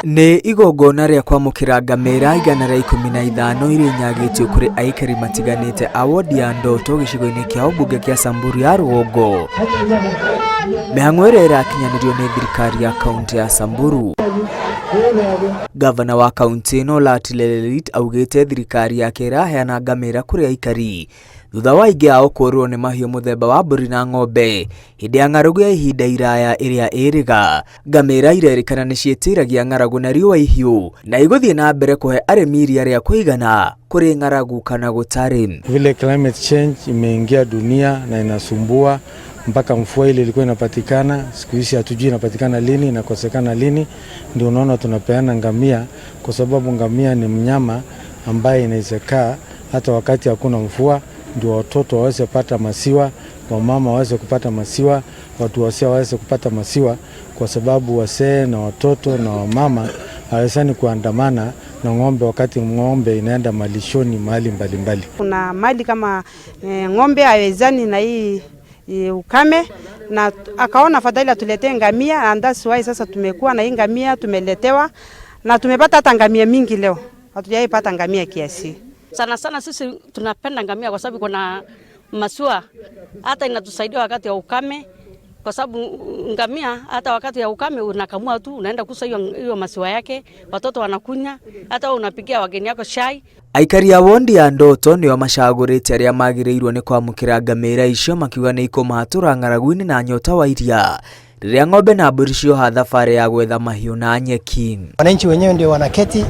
Nĩ igongona rĩa kwamũkĩra ngamĩra 115 iria inyagĩtio kũrĩ aikari matiganĩte a wodi ya Ndoto gĩcigo-inĩ kĩa ũmbunge kĩa Samburu ya rũgongo. Mĩhang'o ĩrĩa ĩrakinyanĩrio nĩ thirikari ya kaunti ya Samburu. Gavana wa kaunti ĩno Lati Lelelit augĩte thirikari yake ĩraheana ngamĩra kũrĩ aikari thutha wa aingĩ ao kũũrĩrwo nĩ mahiũ mũthemba wa mbũri na ng'ombe hĩndĩ ya ng'aragu ya ihinda iraya ĩrĩa ĩrĩga. Ngamĩra irerĩkana nĩ ciĩtiragia ng'aragu na riũa ihiũ na igũthiĩ na mbere kũhe arĩmi iria rĩa kũigana kũrĩ ng'aragu kana gũtarĩ. Vile climate change imeingia dunia na inasumbua mpaka mvua ile ilikuwa inapatikana siku hizi hatujui inapatikana lini, inakosekana lini. Ndio unaona tunapeana ngamia, kwa sababu ngamia ni mnyama ambaye inaweza kaa hata wakati hakuna mvua, ndio watoto waweze kupata maziwa, wamama waweze kupata maziwa, watu wazee waweze kupata maziwa, kwa sababu wazee na watoto na wamama hawezani kuandamana na ng'ombe wakati ng'ombe inaenda malishoni mahali mbalimbali. Kuna mali kama ng'ombe hawezani na hii ukame, na akaona afadhali atuletee ngamia, and that's why sasa tumekuwa na hii ngamia tumeletewa, na tumepata hata ngamia mingi leo, hatujaipata ngamia kiasi. Sana sana sisi tunapenda ngamia kwa sababu kuna maziwa, hata inatusaidia wakati wa ukame, kwa sababu ngamia hata wakati ya ukame unakamua tu, unaenda kuuza hiyo maziwa yake, watoto wanakunya, hata unapikia wageni yako chai. Aikari a wondi ya Ndoto nĩo macagũrĩte arĩa magĩrĩirwo nĩ kwamũkĩra ngamĩra icio makiuga nĩ ikũmahatũra ng'aragu-inĩ na nyota wa iria rĩrĩa ng'ombe na mbũri cioha thabarĩ ya gwetha mahiũ na nyeki. Wananchi wenyewe ndio wanaketi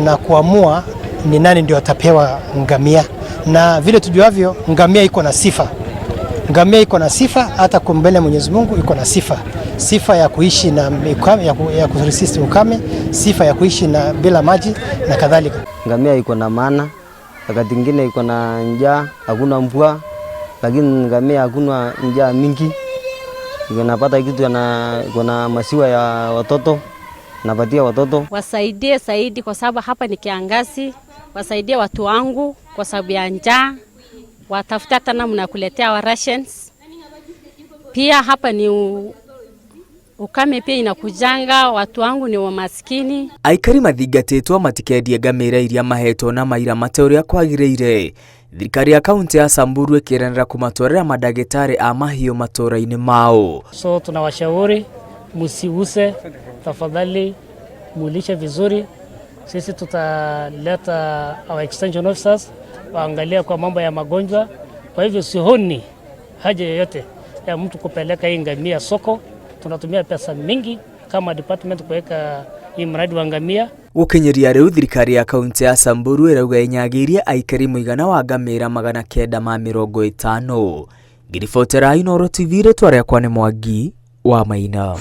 na kuamua ni nani ndio atapewa ngamia, na vile tujuavyo ngamia iko na sifa. Ngamia iko na sifa hata kumbele Mwenyezi Mungu iko na sifa, sifa ya kuishi na ukame, ya kuresist ukame, sifa ya kuishi na bila maji na kadhalika. Ngamia iko na maana, wakati mwingine iko na njaa, hakuna mvua, lakini ngamia hakuna njaa mingi, inapata kitu, iko na maziwa ya watoto, napatia watoto. Wasaidie zaidi kwa sababu hapa ni kiangazi, wasaidie watu wangu kwa sababu ya njaa, watafute hata namna ya kuletea wa rations. Pia hapa ni ukame pia inakujanga, watu wangu ni wamaskini. Aikari mathingatĩtwo matikendie ngamĩra iria mahetwo na maira mate ũrĩa kwagĩrĩire. Thirikari ya kaunti ya Samburu ĩkĩranĩra kũmatwarĩra mandagĩtarĩ a mahiũ matũũra-inĩ mao. So tunawashauri msiuze, tafadhali mulishe vizuri. Sisi tutaleta our extension officers waangalia kwa mambo ya magonjwa. Kwa hivyo sioni haja yoyote ya mtu kupeleka hii ngamia soko. Tunatumia pesa mingi kama department kuweka hii mradi wa ngamia. Gũkinyĩria rĩu thirikari ya kaunti ya Samburu ĩrauga ĩnyagĩirie aikari mũigana wa ngamĩra 950. Ngĩribotera Inooro TV, rĩtwa rĩakwa nĩ Mwangi wa Maina.